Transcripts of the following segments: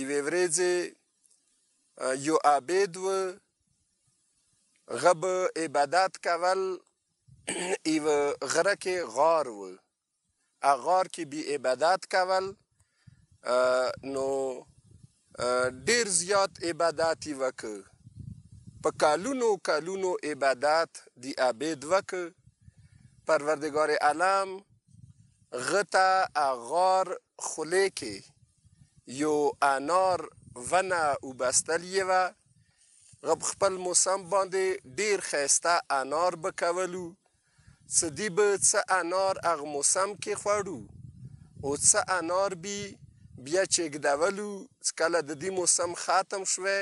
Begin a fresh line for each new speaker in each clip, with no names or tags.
یوې ورځې یو عابد و، غه به عبادت کول. یوه غره کې غار و، هغه غار کې بی عبادت کول. نو ډیر زیات عبادت یې وکړ، په کالونو کالونو عبادت دی عابد وکړ. پروردګار عالم غه ته غار خولې کې یو انار ونه وبستل یې وه. غه په خپل موسم باندې ډیر ښایسته انار به کولو، څه دی به څه انار هغه موسم کې خوړو او څه انار بی بیا چې ږدولو. چې کله د دې موسم ختم شوی،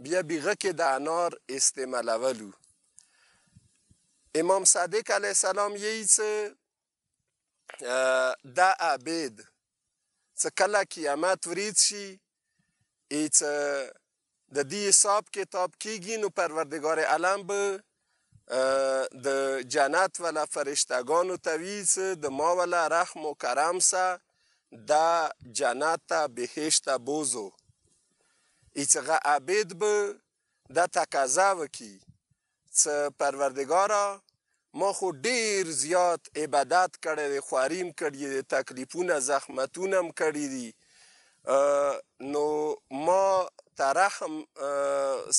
بیا بی غه کې د انار استعمالولو. امام صادق علیه السلام یی څه دا عابد څه کله قیامت ورېځ شي، ای څه د دې حساب کتاب کیږي، نو پروردګار عالم به د جنت ولا فرشتګانو ته وی څه د ما ولا رحم و کرم سه دا جنت ته بهشت ته بوزو. ای څه غه عابد به دا تقاضا وکي څه پروردګارا، ما خو ډیر زیات عبادت کړی دی، خواري م کړي دي، تکلیفونه زحمتونه م کړي دي، نو ما ته رحم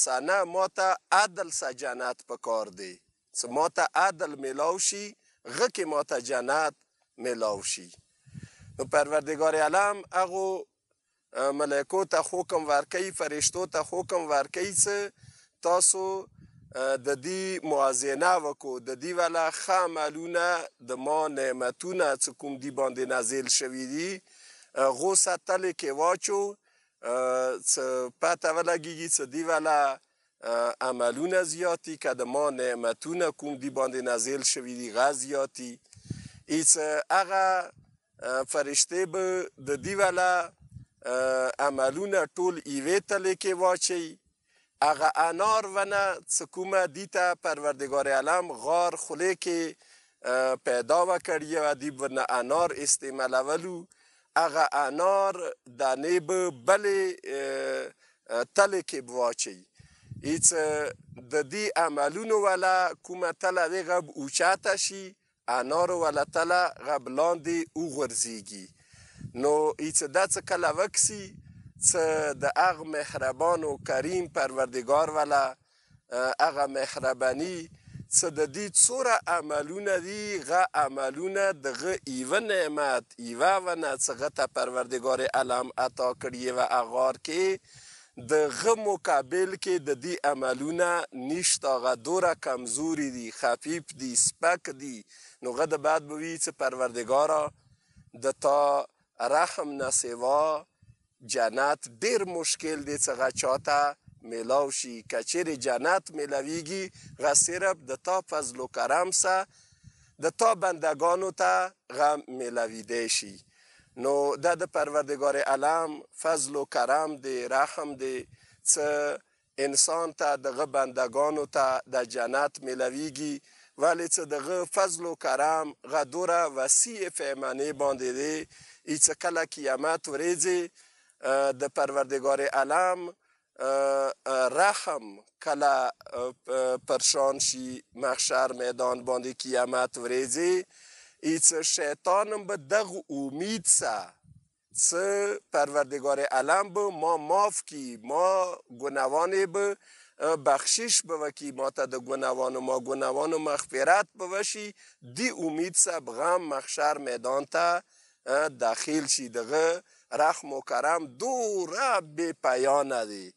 سنه، ما ته عدل سه جنت پکار دی، څه ما ته عدل میلاو شي، غه کې ما ته جنت میلاو شي. نو پروردګار عالم هغو ملایکو ته حکم ورکوي، فرشتو ته حکم ورکوي څه تاسو د دې موازنه وکړو، د دې والا ښه عملونه، د ما نعمتونه څه کوم دی باندې نازل شوي دي، غوسه تلې کې واچو، څه پته ولګېږي څه دی والا عملونه زیات دي که د ما نعمتونه کوم دی باندې نازل شوي دي غه زیات دي. هیڅ هغه فرشتې به د دې والا عملونه ټول یوې تلې کې واچوي. هغه انار ونه څه کومه دي ته پروردګار عالم غار خولې کې پیدا وکړ یوه، دی به نه انار استعمالولو، هغه انار دانې به بلې تلې کې به واچوي. هیڅ د دې عملونو والا کومه تله دی غب اوچته شي، انارو والا تله غب لاندې وغورځېږي. نو هیڅ دا څه کله وکسي څه د هغه مهربان او کریم پروردګار والا هغه مهرباني څه د دې څوره عملونه دي، غه عملونه د غه یوه نعمت یوه ونه څه غه ته پروردګار عالم عطا کړي وه اغار کې، د غه مقابل کې د دې عملونه نشته، هغه دوره کمزوري دي، خفیف دي، سپک دي. نو غه د بعد به وي څه پروردګارا، د تا رحم نه سوا جنت ډیر مشکل دی څه غه چاته میلاو شي. که چیرې جنت میلاویږي، غه صرف د تا فضل و کرم سه د تا بندگانو ته غه میلاویدی شي. نو دا د پروردګار عالم فضل و کرم دی، رحم دی څه انسان ته د غه بندگانو ته د جنت میلاویږي، ولی څه د غه فضل و کرم غه دوره وسیع پیمانې باندې دی. ای څه کله قیامت ورېځې د پروردګار عالم رحم کله پرشان شي محشر میدان باندې قیامت ورېځې، هیڅ شیطان هم به دغه امید سه څه پروردګار عالم به ما معاف کی، ما ګناوانې به بخشش به وکي، ما ته د ګناوانو ما ګناوانو مغفرت به وشي، دی امید سه بغم محشر میدان ته داخل شي. دغه رحم و کرم دوره بې پایانه دی.